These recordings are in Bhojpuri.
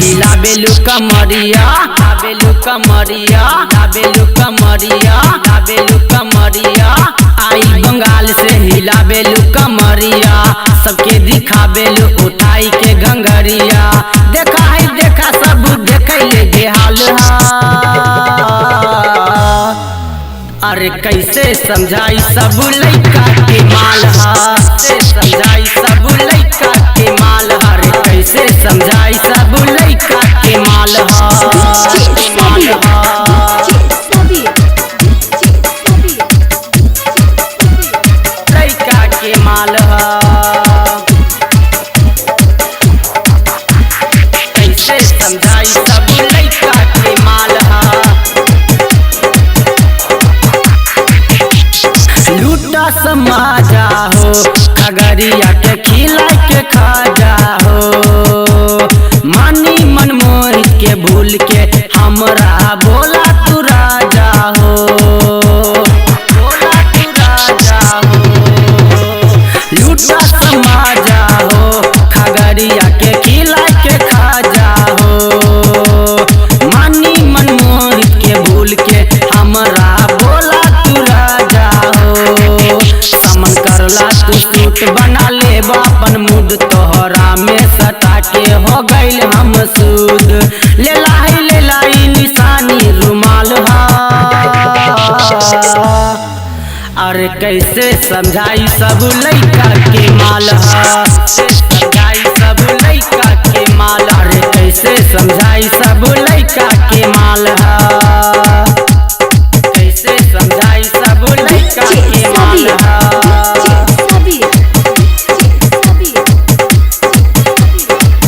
हिलाबेलू कमरिया, आबेलू कमरिया, आबेलू कमरिया, आबेलू कमरिया। आई बंगाल से हिलाबेलू कमरिया, सबके दिखाबेलू उठाई के घंघरिया। देखा है देखा सब देखले बेहाल हा। अरे कैसे समझाई सब लइका के माल हा, कैसे समझाई सब लइका के माल हा। अरे कैसे समझाई सब लइका के माल हा, DJ माल Sabir, हा। DJ Sabir, DJ Sabir, लइका के माल हा। कैसे समझाई सब लइका के माल हा। लूटा समा जाहो खगड़िया के खिला के खा जाहो। मानी मनमोहित के भूल के हमरा बोला तू राजा हो, बोला तू राजा हो। लूटा समा जाहो खगड़िया के खिला के खा जाहो। मानी मनमोहित के भूल के हमरा बोला तू राजा हो। समन करला तू सूट बना ले अपन मूड, तोहरा में सटा के हो गइल हम सूद। लेलाई लेलाई निशानी रुमाल हा। अरे कैसे समझाई सब लइका के माल हा, कैसे समझाई सब लइका के माल। अरे कैसे समझाई सब लइका के माल हा, कैसे समझाई सब लइका DJ के माल Sabir, हा। DJ Sabir, DJ Sabir,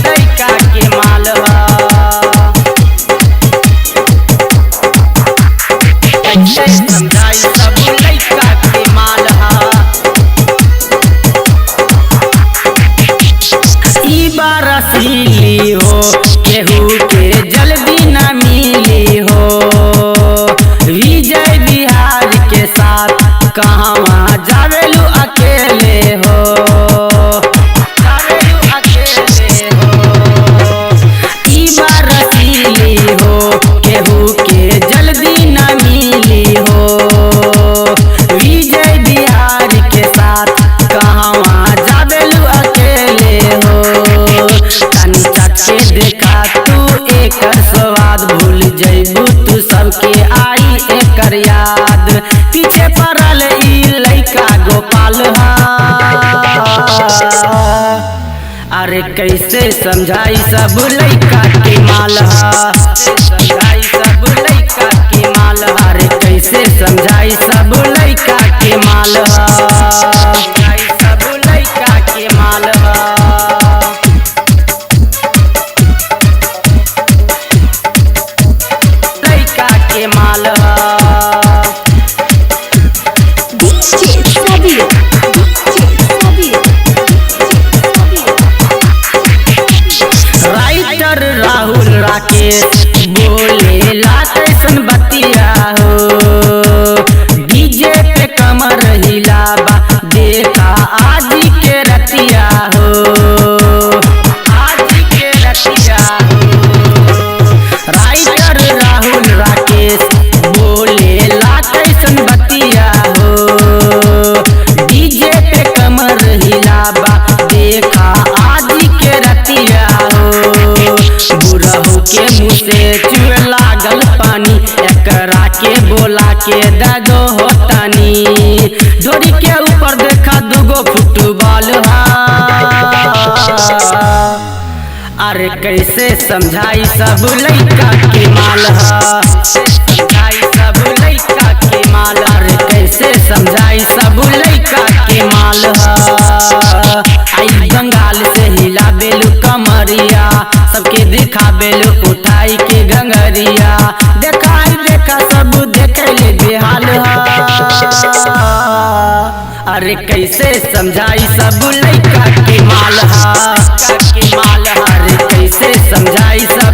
लइका के माल हा। कैसे समझाई सब लइका के माल हा। ई बारसीली हो केहू के जल्दी न मिली हो। विजय बिहार के साथ कहवा जावेलू अकेले हो, जावेलू अकेले हो। ई बारसीली हो केहू के जल्दी न मिली हो। विजय बिहार के साथ कहवा जावेलू अकेले हो। तनी चख के देखा तू एकर स्वाद, भूल जइबू तू सबके आई एकर याद। पीछे पड़ल ई लइका गोपाल हा। अरे कैसे समझाई सब लइका के माल हा, कैसे समझाई सब लइका के माल हा। अरे कैसे समझाई सब लइका के माल हा, समझाई सब लइका के माल हा। लइका के माल हा। DJ Sabir, DJ Sabir, DJ Sabir. Writer Rahul Rakesh बोले ला कैसन बतिया हो। डीजे पे कमर हिलाबा देखा आज के रतिया हो, आज के रतिया हो। राइटर राहुल राकेश बोले ला कैसन बतिया हो। डीजे पे कमर हिलाबा देखा आज के रतिया हो। बुढ़ऊ के मुँह से चुए लागल पानी, एकरा के बोला के दादो हो तानी। डोरी के ऊपर देखा दूगो फुटबॉल हा। अरे कैसे समझाई सब लइका के माल हा, कैसे समझाई सब लइका के माल। अरे कैसे समझाई सब लइका के माल हा। आई बंगाल से हिलाबेलू कमरिया, सबके दिखाबेलू उठाई के घंघरिया। देखाई देखा सब देखले बेहाल हा। अरे कैसे समझाई सब लइका के माल हा, के माल हा। अरे कैसे समझाई सब